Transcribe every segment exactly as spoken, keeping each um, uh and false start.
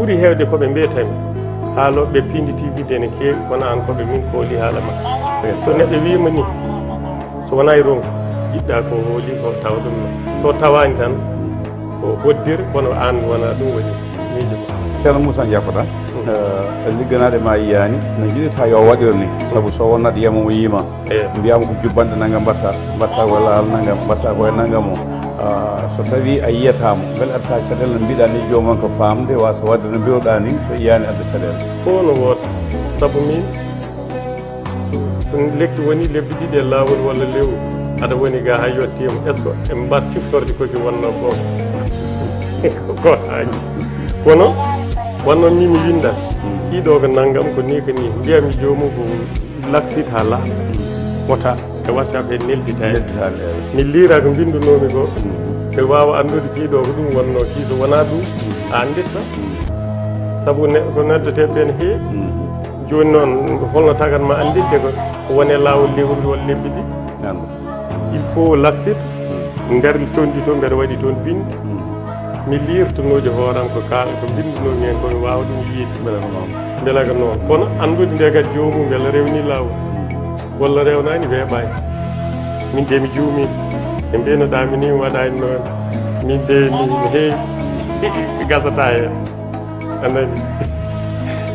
Ɓuri heewde ko ɓe mbiyata mi, haalooɓe piindi T V de ne keewi, kono aan ko ɓe min kooli haala ma. So neɗɗo wiima ni, so wonaa e ronku, jiɗɗa ko hooli ko tawa ɗum ɗo. So tawaani tan, ko hoddere, kono aan wonaa ɗum waɗi miijo ma. Ceerno Moussa Diakouta, eh, ligganaade ma yiyaani no njiɗirta yo waɗir ni. Sabu so won neɗɗo yiyama mo yiima, Eey. Mbiyaama ko jubbannde nangam mbaɗta, mbaɗta ko laawol nangam, mbaɗta ko e nangam o. Ah, so tawii a yiyataama, mbele aɗa tawa caɗeele no mbiɗa ni, joomum ko faamde, waasa waɗde no mbiruɗaa ni, so yiyaani adda caɗeele. Fof no woota, sabu min, so lekki woni lebbi ɗiɗi e laawol walla lewru, aɗa woni ga haa yottiima, est-ce que en mbaat siftorde ko ki wonnoo ko? Ko haaji. Kono, wonno min mi winnda, ɗiɗo ko nangam, ko ni, ko ni, mbiyami joomum ko laksit haa laaɓa. Wota e WhatsApp en nelditaani. Nelditaani, eey. Mi liira ko mbinndunomi ko. Mm. Mbeɗa waawa anndude kii ɗo ko ɗum wonnoo kii, so wonaa ɗum, a annditta. Mm. Sabu ne-, ko noddeteeɓe ɓe ne heewi. Mm. Jooni noon, holno tagatma annditde ko, ko woni e laawol lewru walla lebbi ɗiɗi? Anndu. Il faut laksit, nder conndi to mbeɗa waɗi toon binndi. Mm. Mi liirtonooji hooram ko kaal, ko mbinndunomi heen ko mi waawa ɗum yiyde. Mbela ko noon. Mbela ko noon. Kono anndude nde kadi joomum mbela rewni laawol. Walla rewnaani weeɓaani. Min de mi juumi. Ɓe mbiynoɗaa mi ni mi waɗaani noon. Min de mi, mi heewi. Gasata heen. A nani?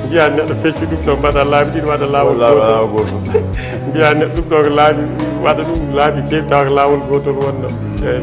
Mbiya neɗɗo feccu ɗum ɗo mbaɗa laabi ɗiɗi waɗa laawol Walla gootol. Laawol gootol. Mbiya neɗɗo ɗum ɗo ko laabi, waɗa ɗum laabi keewi tawa ko laawol gootol wonno. Eey.